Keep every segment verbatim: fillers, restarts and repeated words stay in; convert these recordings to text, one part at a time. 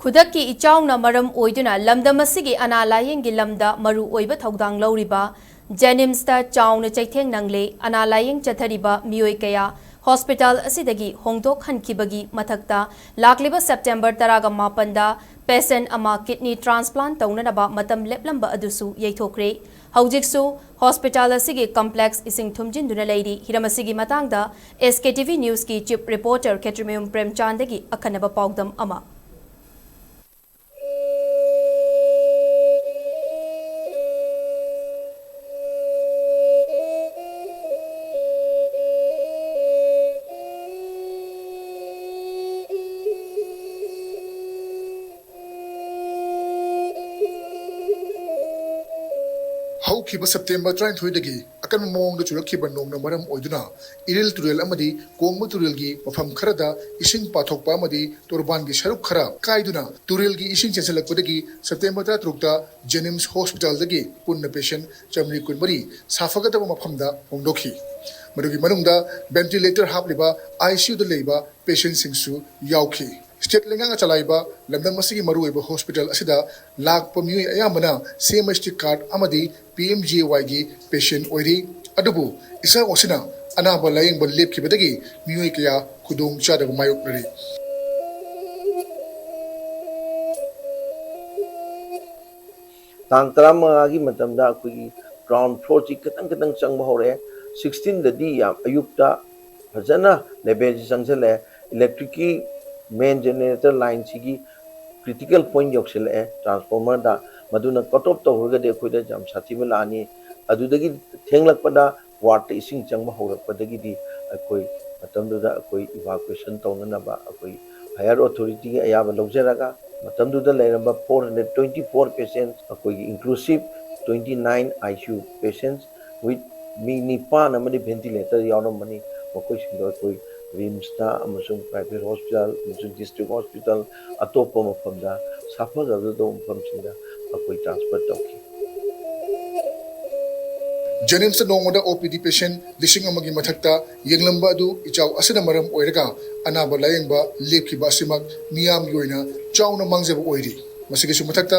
ꯈꯨꯗꯛꯀꯤ ꯏꯆꯥꯎꯅ ꯃꯔꯝ ꯑꯣꯏꯗꯨꯅ ꯂꯝꯗꯝ ꯑꯁꯤꯒꯤ ꯑꯅꯥ ꯂꯥꯌꯦꯡꯒꯤ ꯂꯝꯗ ꯃꯔꯨ ꯑꯣꯏꯕ ꯊꯧꯗꯥꯡ ꯂꯧꯔꯤꯕ ꯖꯦꯅꯤꯝꯁꯇ ꯆꯥꯎꯅ ꯆꯩꯊꯦꯡ ꯅꯪꯂꯦ꯫ ꯑꯅꯥ ꯂꯥꯌꯦꯡ ꯆꯠꯊꯔꯤꯕ ꯃꯤꯑꯣꯏ ꯀꯌꯥ ꯍꯣꯁꯄꯤꯇꯥꯜ ꯑꯁꯤꯗꯒꯤ ꯍꯣꯡꯗꯣꯛꯍꯟꯈꯤꯕꯒꯤ ꯃꯊꯛꯇ, ꯂꯥꯛꯂꯤꯕ ꯁꯦꯞꯇꯦꯝꯕꯔ ꯇꯔꯥꯒ ꯃꯥꯄꯟꯗ ꯄꯦꯁꯦꯟ ꯑꯃ ꯀꯤꯗꯅꯤ ꯇ꯭ꯔꯥꯟꯁꯄ꯭ꯂꯥꯟ ꯇꯧꯅꯅꯕ ꯃꯇꯝ ꯂꯦꯞꯂꯝꯕ ꯑꯗꯨꯁꯨ ꯌꯩꯊꯣꯛꯈ꯭ꯔꯦ꯫ ꯍꯧꯖꯤꯛꯁꯨ ꯍꯣꯁꯄꯤꯇꯥꯜ ꯑꯁꯤꯒꯤ ꯀꯝꯄ꯭ꯂꯦꯛꯁ ꯏꯁꯤꯡ ꯊꯨꯝꯖꯤꯟꯗꯨꯅ ꯂꯩꯔꯤ꯫ ꯍꯤꯔꯝ ꯑꯁꯤꯒꯤ ꯃꯇꯥꯡꯗ ꯑꯦꯁ ꯀꯦ ꯇꯤ ꯚꯤ ꯅ꯭ꯌꯨꯁꯀꯤ ꯆꯤꯐ ꯔꯤꯄꯣꯔꯇꯔ ꯈꯦꯇ꯭ꯔꯤꯃꯌꯨꯝ ꯄ꯭ꯔꯦꯝꯆꯥꯟꯗꯒꯤ ꯑꯈꯟꯅꯕ ꯄꯥꯎꯗꯝ ꯑꯃ꯫ ꯍꯧꯈꯤꯕ ꯁꯦꯞꯇꯦꯝꯕꯔ ꯇꯔꯥꯅꯤꯊꯣꯏꯗꯒꯤ ꯑꯀꯟꯕ ꯃꯑꯣꯡꯗ ꯆꯨꯔꯛꯈꯤꯕ ꯅꯣꯡꯅ ꯃꯔꯝ ꯑꯣꯏꯗꯨꯅ ꯏꯔꯤꯜ ꯇꯨꯔꯦꯜ ꯑꯃꯗꯤ ꯀꯣꯡꯕ ꯇꯨꯔꯦꯜꯒꯤ ꯃꯐꯝ ꯈꯔꯗ ꯏꯁꯤꯡ ꯄꯥꯊꯣꯛꯄ ꯑꯃꯗꯤ ꯇꯣꯔꯕꯥꯟꯒꯤ ꯁꯔꯨꯛ ꯈꯔ ꯀꯥꯏꯗꯨꯅ ꯇꯨꯔꯦꯜꯒꯤ ꯏꯁꯤꯡ ꯆꯦꯟꯁꯤꯜꯂꯛꯄꯗꯒꯤ ꯁꯦꯞꯇꯦꯝꯕꯔ ꯇꯔꯥꯇꯔꯨꯛꯇ ꯖꯦꯅꯤꯝꯁ ꯍꯣꯁꯄꯤꯇꯥꯜꯗꯒꯤ ꯄꯨꯟꯅ ꯄꯦꯁꯦꯟ ꯆꯥꯃꯔꯤ ꯀꯨꯟꯃꯔꯤ ꯁꯥꯐꯒꯗꯕ ꯃꯐꯝꯗ ꯍꯣꯡꯗꯣꯛꯈꯤ꯫ ꯃꯗꯨꯒꯤ ꯃꯅꯨꯡꯗ ꯚꯦꯟꯇꯤꯂꯦꯇꯔ ꯍꯥꯞꯂꯤꯕ ꯑꯥꯏ ꯁꯤ ꯌꯨꯗ ꯂꯩꯕ ꯄꯦꯁꯦꯟꯁꯤꯡꯁꯨ ꯌꯥꯎꯈꯤ꯫ ꯁ꯭ꯇꯦꯠ ꯂꯩꯉꯥꯛꯅ ꯆꯂꯥꯏꯕ ꯂꯝꯗꯝ ꯑꯁꯤꯒꯤ ꯃꯔꯨꯑꯣꯏꯕ ꯍꯣꯁꯄꯤꯇꯥꯜ ꯑꯁꯤꯗ ꯂꯥꯛꯄ ꯃꯤꯑꯣꯏ ꯑꯌꯥꯝꯕꯅ ꯁꯤ ꯑꯦꯝ ꯑꯩꯆ ꯇꯤ ꯀꯥꯔꯗ ꯑꯃꯗꯤ ꯄꯤ ꯑꯦꯝ ꯖꯤ ꯑꯦ ꯋꯥꯏꯒꯤ ꯄꯦꯁꯦꯟ ꯑꯣꯏꯔꯤ꯫ ꯑꯗꯨꯕꯨ ꯏꯆꯥꯎ ꯑꯁꯤꯅ ꯑꯅꯥꯕ ꯂꯥꯌꯦꯡꯕ ꯂꯦꯞꯈꯤꯕꯗꯒꯤ ꯃꯤꯑꯣꯏ ꯀꯌꯥ ꯈꯨꯗꯣꯡ ꯆꯥꯗꯕ ꯃꯥꯌꯣꯛꯅꯔꯤ꯫ ꯇꯥꯡ ꯇꯔꯥꯃꯉꯥꯒꯤ ꯃꯇꯝꯗ ꯑꯩꯈꯣꯏꯒꯤ ꯒ꯭ꯔꯥꯎꯟ ꯐ꯭ꯂꯣꯔꯁꯤ ꯈꯤꯇꯪ ꯈꯤꯇꯪ ꯆꯪꯕ ꯍꯧꯔꯛꯑꯦ꯫ ꯁꯤꯛꯁꯇꯤꯟꯗꯗꯤ ꯌꯥꯝ ꯑꯌꯨꯛꯇ ꯐꯖꯅ ꯂꯦꯚꯦꯜꯁꯤ ꯆꯪꯁꯤꯜꯂꯛꯑꯦ꯫ ꯏꯂꯦꯛꯇ꯭ꯔꯤꯛꯀꯤ ꯃꯦꯟ ꯖꯦꯅꯦꯔꯦꯇꯔ ꯂꯥꯏꯟꯁꯤꯒꯤ ꯀ꯭ꯔꯤꯇꯤꯀꯦꯜ ꯄꯣꯏꯟ ꯌꯧꯁꯤꯜꯂꯛꯑꯦ ꯇ꯭ꯔꯥꯟꯁꯐꯣꯔꯃꯔꯗ꯫ ꯃꯗꯨꯅ ꯀꯠ ꯑꯣꯐ ꯇꯧꯈ꯭ꯔꯒꯗꯤ ꯑꯩꯈꯣꯏꯗ ꯌꯥꯝ ꯁꯥꯊꯤꯕ ꯂꯥꯛꯑꯅꯤ꯫ ꯑꯗꯨꯗꯒꯤ ꯊꯦꯡꯂꯛꯄꯗ ꯋꯥꯔꯗꯇ ꯏꯁꯤꯡ ꯆꯪꯕ ꯍꯧꯔꯛꯄꯗꯒꯤꯗꯤ ꯑꯩꯈꯣꯏ ꯃꯇꯝꯗꯨꯗ ꯑꯩꯈꯣꯏ ꯏꯚꯥꯀ꯭ꯌꯨꯑꯦꯁꯟ ꯇꯧꯅꯅꯕ ꯑꯩꯈꯣꯏ ꯍꯥꯌꯔ ꯑꯣꯊꯣꯔꯤꯇꯤꯒꯤ ꯑꯌꯥꯕ ꯂꯧꯖꯔꯒ ꯃꯇꯝꯗꯨꯗ ꯂꯩꯔꯝꯕ four hundred twenty four patients, ꯑꯩꯈꯣꯏꯒꯤ inclusive twenty nine I C U patients with ꯃꯤ ꯅꯤꯄꯥꯟ ꯑꯃꯗꯤ ꯚꯦꯟꯇꯤꯂꯦꯇꯔ ꯌꯥꯎꯔꯝꯕꯅꯤ꯫ ꯃꯈꯣꯏꯁꯤꯡꯗꯣ ꯑꯩꯈꯣꯏ ꯔꯤꯝꯁꯇ ꯑꯃꯁꯨꯡ ꯄ꯭ꯔꯥꯏꯚꯦꯠ ꯍꯣꯁꯄꯤꯇꯥꯜ ꯑꯃꯁꯨꯡ ꯗꯤꯁꯇ꯭ꯔꯤꯛ ꯍꯣꯁꯄꯤꯇꯥꯜ ꯑꯇꯣꯞꯄ ꯃꯐꯝꯗ ꯁꯥꯐꯒꯗꯕ ꯃꯐꯝꯁꯤꯡꯗ ꯑꯩꯈꯣꯏ ꯇ꯭ꯔꯥꯟꯁꯐꯔ ꯇꯧꯈꯤ꯫ ꯖꯦꯅꯤꯝꯁꯇ ꯅꯣꯡꯃꯗ ꯑꯣ ꯄꯤ ꯗꯤ ꯄꯦꯁꯦꯟ ꯂꯤꯁꯤꯡ ꯑꯃꯒꯤ ꯃꯊꯛꯇ ꯌꯦꯡꯂꯝꯕ ꯑꯗꯨ ꯏꯆꯥꯎ ꯑꯁꯤꯅ ꯃꯔꯝ ꯑꯣꯏꯔꯒ ꯑꯅꯥꯕ ꯂꯥꯌꯦꯡꯕ ꯂꯦꯞꯈꯤꯕ ꯑꯁꯤꯃꯛ ꯃꯤꯌꯥꯝꯒꯤ ꯑꯣꯏꯅ ꯆꯥꯎꯅ ꯃꯥꯡꯖꯕ ꯑꯣꯏꯔꯤ꯫ ꯃꯁꯤꯒꯤꯁꯨ ꯃꯊꯛꯇ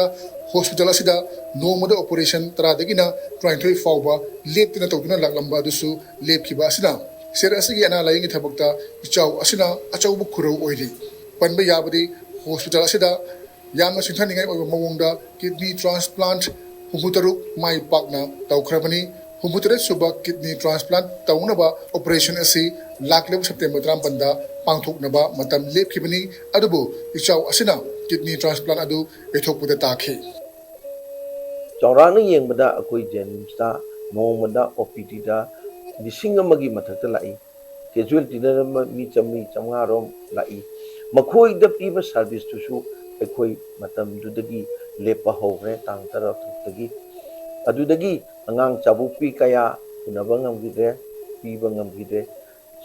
ꯍꯣꯁꯄꯤꯇꯥꯜ ꯑꯁꯤꯗ ꯅꯣꯡꯃꯗ ꯑꯣꯄꯔꯦꯁꯟ ꯇꯔꯥꯗꯒꯤꯅ ꯇꯔꯥꯅꯤꯊꯣꯏ ꯐꯥꯎꯕ ꯂꯦꯞꯇꯅ ꯇꯧꯗꯨꯅ ꯂꯥꯛꯂꯝꯕ ꯑꯗꯨꯁꯨ ꯂꯦꯞꯈꯤꯕ ꯑꯁꯤꯅ ꯁ꯭ꯇꯦꯠ ꯑꯁꯤꯒꯤ ꯑꯅꯥ ꯂꯥꯌꯦꯡꯒꯤ ꯊꯕꯛꯇ ꯏꯆꯥꯎ ꯑꯁꯤꯅ ꯑꯆꯧꯕ ꯈꯨꯔꯧ ꯑꯣꯏꯔꯤ꯫ ꯄꯟꯕ ꯌꯥꯕꯗꯤ ꯍꯣꯁꯄꯤꯇꯥꯜ ꯑꯁꯤꯗ ꯌꯥꯝꯅ ꯁꯤꯡꯊꯥꯅꯤꯡꯉꯥꯏ ꯑꯣꯏꯕ ꯃꯑꯣꯡꯗ ꯀꯤꯗꯅꯤ ꯇ꯭ꯔꯥꯟꯁꯄ꯭ꯂꯥꯟꯠ ꯍꯨꯝꯐꯨꯇꯔꯨꯛ ꯃꯥꯏ ꯄꯥꯛꯅ ꯇꯧꯈ꯭ꯔꯕꯅꯤ꯫ ꯍꯨꯝꯐꯨꯇꯔꯦꯠ ꯁꯨꯕ ꯀꯤꯗꯅꯤ ꯇ꯭ꯔꯥꯟꯁꯄ꯭ꯂꯥꯟꯠ ꯇꯧꯅꯕ ꯑꯣꯄꯔꯦꯁꯟ ꯑꯁꯤ ꯂꯥꯛꯂꯤꯕ ꯁꯦꯞꯇꯦꯝꯕꯔ ꯇꯔꯥꯃꯥꯄꯟꯗ ꯄꯥꯡꯊꯣꯛꯅꯕ ꯃꯇꯝ ꯂꯦꯞꯈꯤꯕꯅꯤ꯫ ꯑꯗꯨꯕꯨ ꯏꯆꯥꯎ ꯑꯁꯤꯅ ꯀꯤꯗꯅꯤ ꯇ꯭ꯔꯥꯟꯁꯄ꯭ꯂꯥꯟꯠ ꯑꯗꯨ ꯌꯩꯊꯣꯛꯄꯗ ꯇꯥꯈꯤ꯫ ꯆꯥꯎꯔꯥꯛꯅ ꯌꯦꯡꯕꯗ ꯑꯩꯈꯣꯏ ꯖꯦꯅꯤꯝꯁꯇ ꯅꯣꯡꯃꯗ ꯑꯣ ꯄꯤ ꯗꯤꯗ ꯂꯤꯁꯤꯡ ꯑꯃꯒꯤ ꯃꯊꯛꯇ ꯂꯥꯛꯏ꯫ ꯀꯦꯖꯨꯋꯦꯜꯇꯤꯗꯅ ꯃꯤ ꯆꯥꯃꯔꯤ ꯆꯥꯃꯉꯥꯔꯣꯝ ꯂꯥꯛꯏ꯫ ꯃꯈꯣꯏꯗ ꯄꯤꯕ ꯁꯥꯔꯚꯤꯁꯇꯨꯁꯨ ꯑꯩꯈꯣꯏ ꯃꯇꯝꯗꯨꯗꯒꯤ ꯂꯦꯞꯄ ꯍꯧꯈ꯭ꯔꯦ, ꯇꯥꯡ ꯇꯔꯥꯇꯔꯨꯛꯇꯒꯤ꯫ ꯑꯗꯨꯗꯒꯤ ꯑꯉꯥꯡ ꯆꯥꯕꯣꯛꯄꯤ ꯀꯌꯥ ꯎꯅꯕ ꯉꯝꯈꯤꯗ꯭ꯔꯦ, ꯄꯤꯕ ꯉꯝꯈꯤꯗ꯭ꯔꯦ꯫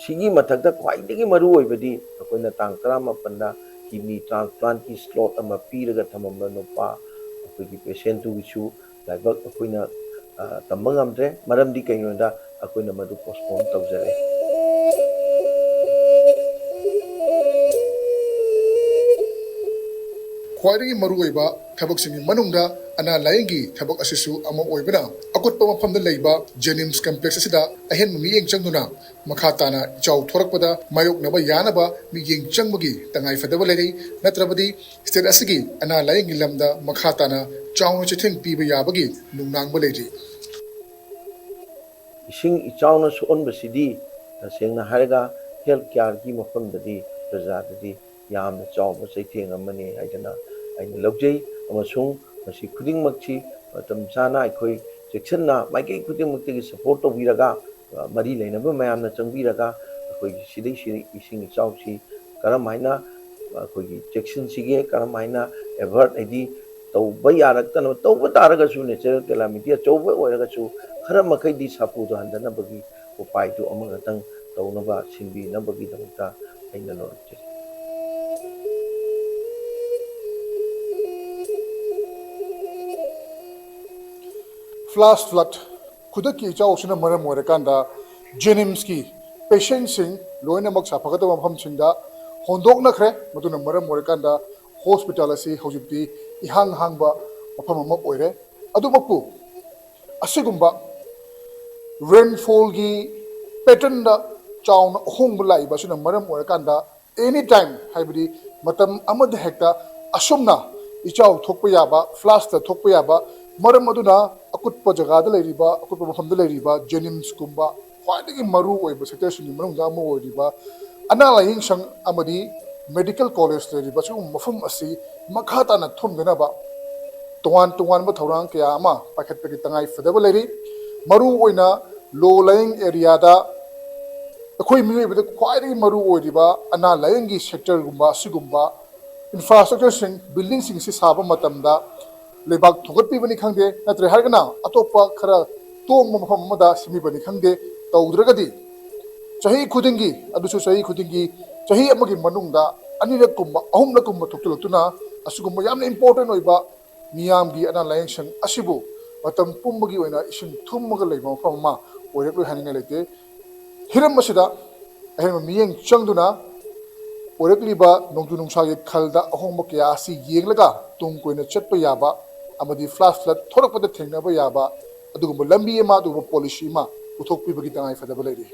ꯁꯤꯒꯤ ꯃꯊꯛꯇ ꯈ꯭ꯋꯥꯏꯗꯒꯤ ꯃꯔꯨ ꯑꯣꯏꯕꯗꯤ ꯑꯩꯈꯣꯏꯅ ꯇꯥꯡ ꯇꯔꯥꯃꯥꯄꯟꯗ ꯀꯤꯗꯅꯤ ꯇ꯭ꯔꯥꯟꯁꯄ꯭ꯂꯥꯟꯠꯀꯤ ꯁ꯭ꯂꯣꯠ ꯑꯃ ꯄꯤꯔꯒ ꯊꯝꯃꯝꯕ ꯅꯨꯄꯥ ꯑꯩꯈꯣꯏꯒꯤ ꯄꯦꯁꯦꯟꯠꯇꯨꯒꯤꯁꯨ ꯂꯥꯏꯕꯛ ꯑꯩꯈꯣꯏꯅ ꯇꯝꯕ ꯉꯝꯗ꯭ꯔꯦ꯫ ꯃꯔꯝꯗꯤ ꯀꯩꯒꯤꯅꯣꯗ ꯑꯩꯈꯣꯏꯅ ꯃꯗꯨ ꯄꯣꯁꯄꯣꯟ ꯇꯧꯖꯔꯦ꯫ ꯈ꯭ꯋꯥꯏꯗꯒꯤ ꯃꯔꯨꯑꯣꯏꯕ ꯊꯕꯛꯁꯤꯡꯒꯤ ꯃꯅꯨꯡꯗ ꯑꯅꯥ ꯂꯥꯌꯦꯡꯒꯤ ꯊꯕꯛ ꯑꯁꯤꯁꯨ ꯑꯃ ꯑꯣꯏꯕꯅ, ꯑꯀꯨꯠꯄ ꯃꯐꯝꯗ ꯂꯩꯕ ꯖꯦꯅꯤꯝꯁ ꯀꯝꯄ꯭ꯂꯦꯛꯁ ꯑꯁꯤꯗ ꯑꯍꯦꯟꯕ ꯃꯤꯠꯌꯦꯡ ꯆꯪꯗꯨꯅ ꯃꯈꯥ ꯇꯥꯅ ꯏꯆꯥꯎ ꯊꯣꯔꯛꯄꯗ ꯃꯥꯌꯣꯛꯅꯕ ꯌꯥꯅꯕ ꯃꯤꯠꯌꯦꯡ ꯆꯪꯕꯒꯤ ꯇꯉꯥꯏꯐꯗꯕ ꯂꯩꯔꯤ꯫ ꯅꯠꯇ꯭ꯔꯕꯗꯤ ꯁ꯭ꯇꯦꯠ ꯑꯁꯤꯒꯤ ꯑꯅꯥ ꯂꯥꯌꯦꯡꯒꯤ ꯂꯝꯗ ꯃꯈꯥ ꯇꯥꯅ ꯆꯥꯎꯅ ꯆꯩꯊꯦꯡ ꯄꯤꯕ ꯌꯥꯕꯒꯤ ꯅꯨꯡꯅꯥꯡꯕ ꯂꯩꯔꯤ꯫ ꯏꯁꯤꯡ ꯏꯆꯥꯎꯅ ꯁꯣꯛꯍꯟꯕꯁꯤꯗꯤ ꯇꯁꯦꯡꯅ ꯍꯥꯏꯔꯒ ꯍꯦꯜꯊ ꯀꯤꯌꯔꯒꯤ ꯃꯐꯝꯗꯗꯤ, ꯄ꯭ꯔꯖꯥꯗꯗꯤ ꯌꯥꯝꯅ ꯆꯥꯎꯕ ꯆꯩꯊꯦꯡ ꯑꯃꯅꯤ ꯍꯥꯏꯗꯅ ꯑꯩꯅ ꯂꯧꯖꯩ꯫ ꯑꯃꯁꯨꯡ ꯃꯁꯤ ꯈꯨꯗꯤꯡꯃꯛꯁꯤ ꯃꯇꯝ ꯆꯥꯅ ꯑꯩꯈꯣꯏ ꯆꯦꯛꯁꯤꯟꯅ ꯃꯥꯏꯀꯩ ꯈꯨꯗꯤꯡꯃꯛꯇꯒꯤ ꯁꯄꯣꯔꯠ ꯇꯧꯕꯤꯔꯒ, ꯃꯔꯤ ꯂꯩꯅꯕ ꯃꯌꯥꯝꯅ ꯆꯪꯕꯤꯔꯒ ꯑꯩꯈꯣꯏꯒꯤ ꯁꯤꯗꯩꯁꯤꯗ ꯏꯁꯤꯡ ꯏꯆꯥꯎꯁꯤ ꯀꯔꯝ ꯍꯥꯏꯅ ꯑꯩꯈꯣꯏꯒꯤ ꯆꯦꯛꯁꯤꯟꯁꯤꯒꯦ, ꯀꯔꯝ ꯍꯥꯏꯅ ꯑꯦꯚꯔꯠ, ꯍꯥꯏꯗꯤ ꯇꯧꯕ ꯌꯥꯔꯛꯇꯅꯕ, ꯇꯧꯕ ꯇꯥꯔꯒꯁꯨ ꯅꯦꯆꯔꯦꯜ ꯀꯦꯂꯥꯃꯤꯇꯤ ꯑꯆꯧꯕ ꯑꯣꯏꯔꯒꯁꯨ ꯈꯔ ꯃꯈꯩꯗꯤ ꯁꯥꯐꯨꯗꯣ ꯍꯟꯊꯅꯕꯒꯤ ꯎꯄꯥꯏꯗꯨ ꯑꯃꯈꯛꯇꯪ ꯇꯧꯅꯕ ꯁꯤꯟꯕꯤꯅꯕꯒꯤꯗꯃꯛꯇ ꯑꯩꯅ ꯅꯣꯂꯨꯛꯆꯔꯤ꯫ ꯐ꯭ꯂꯥꯁ ꯐ꯭ꯂꯠ, ꯈꯨꯗꯛꯀꯤ ꯏꯆꯥꯎꯁꯤꯅ ꯃꯔꯝ ꯑꯣꯏꯔꯀꯥꯟꯗ ꯖꯦꯅꯤꯝꯁꯀꯤ ꯄꯦꯁꯦꯟꯁꯤꯡ ꯂꯣꯏꯅꯃꯛ ꯁꯥꯐꯒꯗꯕ ꯃꯐꯝꯁꯤꯡꯗ ꯍꯣꯟꯗꯣꯛꯅꯈ꯭ꯔꯦ꯫ ꯃꯗꯨꯅ ꯃꯔꯝ ꯑꯣꯏꯔꯀꯥꯟꯗ ꯍꯣꯁꯄꯤꯇꯥꯜ ꯑꯁꯤ ꯍꯧꯖꯤꯛꯇꯤ ꯏꯍꯥꯡ ꯍꯥꯡꯕ ꯃꯐꯝ ꯑꯃ ꯑꯣꯏꯔꯦ꯫ ꯑꯗꯨꯃꯛꯄꯨ ꯑꯁꯤꯒꯨꯝꯕ ꯔꯦꯟꯐꯣꯜꯒꯤ ꯄꯦꯇꯔꯟꯗ ꯆꯥꯎꯅ ꯑꯍꯣꯡꯕ ꯂꯥꯛꯏꯕ ꯑꯁꯤꯅ ꯃꯔꯝ ꯑꯣꯏꯔꯀꯥꯟꯗ ꯑꯦꯅꯤ ꯇꯥꯏꯝ, ꯍꯥꯏꯕꯗꯤ ꯃꯇꯝ ꯑꯃꯗ ꯍꯦꯛꯇ ꯑꯁꯨꯝꯅ ꯏꯆꯥꯎ ꯊꯣꯛꯄ ꯌꯥꯕ, ꯐ꯭ꯂꯥꯁꯇ ꯊꯣꯛꯄ ꯌꯥꯕ, ꯃꯔꯝ ꯑꯗꯨꯅ ꯑꯀꯨꯠꯄ ꯖꯒꯥꯗ ꯂꯩꯔꯤꯕ, ꯑꯀꯨꯠꯄ ꯃꯐꯝꯗ ꯂꯩꯔꯤꯕ ꯖꯦꯅꯤꯝꯁꯀꯨꯝꯕ ꯈ꯭ꯋꯥꯏꯗꯒꯤ ꯃꯔꯨ ꯑꯣꯏꯕ ꯁꯦꯛꯇꯔꯁꯤꯡꯒꯤ ꯃꯅꯨꯡꯗ ꯑꯃ ꯑꯣꯏꯔꯤꯕ ꯑꯅꯥ ꯂꯥꯏꯌꯦꯡ ꯁꯪ ꯑꯃꯗꯤ ꯃꯦꯗꯤꯀꯦꯜ ꯀꯣꯂꯦꯖ ꯂꯩꯔꯤꯕ ꯁꯤꯒꯨꯝꯕ ꯃꯐꯝ ꯑꯁꯤ ꯃꯈꯥ ꯇꯥꯅ ꯊꯨꯝꯗꯅꯕ ꯇꯣꯉꯥꯟ ꯇꯣꯉꯥꯟꯕ ꯊꯧꯔꯥꯡ ꯀꯌꯥ ꯑꯃ ꯄꯥꯏꯈꯠꯄꯒꯤ ꯇꯉꯥꯏ ꯐꯗꯕ ꯂꯩꯔꯤ꯫ ꯃꯔꯨ ꯑꯣꯏꯅ ꯂꯣ ꯂꯥꯏꯌꯤꯡ ꯑꯦꯔꯤꯌꯥꯗ ꯑꯩꯈꯣꯏ ꯃꯤꯑꯣꯏꯕꯗ ꯈ꯭ꯋꯥꯏꯗꯒꯤ ꯃꯔꯨ ꯑꯣꯏꯔꯤꯕ ꯑꯅꯥ ꯂꯥꯏꯌꯦꯡꯒꯤ ꯁꯦꯛꯇꯔꯒꯨꯝꯕ ꯑꯁꯤꯒꯨꯝꯕ ꯏꯟꯐ꯭ꯔꯥꯁ꯭ꯇ꯭ꯔꯛꯆꯔꯁꯤꯡ, ꯕꯤꯜꯗꯤꯡꯁꯤꯡ ꯑꯁꯤ ꯁꯥꯕ ꯃꯇꯝꯗ ꯂꯩꯕꯥꯛ ꯊꯣꯡꯒꯠꯄꯤꯕꯅꯤ ꯈꯪꯗꯦ, ꯅꯠꯇ꯭ꯔꯦ ꯍꯥꯏꯔꯒꯅ ꯑꯇꯣꯞꯄ ꯈꯔ ꯇꯣꯡꯕ ꯃꯐꯝ ꯑꯃꯗ ꯁꯦꯝꯕꯤꯕꯅꯤ ꯈꯪꯗꯦ, ꯇꯧꯗ꯭ꯔꯒꯗꯤ ꯆꯍꯤ ꯈꯨꯗꯤꯡꯒꯤ, ꯑꯗꯨꯁꯨ ꯆꯍꯤ ꯈꯨꯗꯤꯡꯒꯤ ꯆꯍꯤ ꯑꯃꯒꯤ ꯃꯅꯨꯡꯗ ꯑꯅꯤꯔꯛꯀꯨꯝꯕ, ꯑꯍꯨꯝꯂꯛꯀꯨꯝꯕ ꯊꯣꯛꯆꯤꯜꯂꯛꯇꯨꯅ ꯑꯁꯤꯒꯨꯝꯕ ꯌꯥꯝꯅ ꯏꯝꯄꯣꯔꯇꯦꯟ ꯑꯣꯏꯕ ꯃꯤꯌꯥꯝꯒꯤ ꯑꯅꯥ ꯂꯥꯏꯌꯦꯡ ꯁꯪ ꯑꯁꯤꯕꯨ ꯃꯇꯝ ꯄꯨꯝꯕꯒꯤ ꯑꯣꯏꯅ ꯏꯁꯤꯡ ꯊꯨꯝꯃꯒ ꯂꯩꯕ ꯃꯐꯝ ꯑꯃ ꯑꯣꯏꯔꯛꯂꯣꯏ ꯍꯥꯏꯅꯤꯡꯉꯥꯏ ꯂꯩꯇꯦ꯫ ꯍꯤꯔꯝ ꯑꯁꯤꯗ ꯑꯍꯦꯟꯕ ꯃꯤꯠꯌꯦꯡ ꯆꯪꯗꯨꯅ ꯑꯣꯏꯔꯛꯂꯤꯕ ꯅꯣꯡꯖꯨ ꯅꯨꯡꯁꯥꯒꯤ ꯈꯜꯗ ꯑꯍꯣꯡꯕ ꯀꯌꯥ ꯑꯁꯤ ꯌꯦꯡꯂꯒ ꯇꯨꯡ ꯀꯣꯏꯅ ꯆꯠꯄ ꯌꯥꯕ ꯑꯃꯗꯤ ꯐ꯭ꯂꯥꯁ ꯐ꯭ꯂꯠ ꯊꯣꯔꯛꯄꯗ ꯊꯦꯡꯅꯕ ꯌꯥꯕ ꯑꯗꯨꯒꯨꯝꯕ ꯂꯝꯕꯤ ꯑꯃ, ꯑꯗꯨꯒꯨꯝꯕ ꯄꯣꯂꯤꯁꯤ ꯑꯃ ꯄꯨꯊꯣꯛꯄꯤꯕꯒꯤ ꯇꯉꯥꯏ ꯐꯗꯕ ꯂꯩꯔꯤ꯫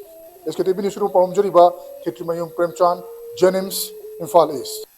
ꯑꯦꯁ ꯀꯦ ꯇꯤ ꯚꯤ ꯅ꯭ꯌꯨꯁ ꯄꯥꯎꯔꯝꯖꯔꯤꯕ ꯈꯦꯇ꯭ꯔꯤꯃꯌꯨꯝ ꯄ꯭ꯔꯦꯝꯆꯥꯟ, ꯖꯦꯅꯤꯝꯁ, ꯏꯝꯐꯥꯜ ꯏꯁ꯫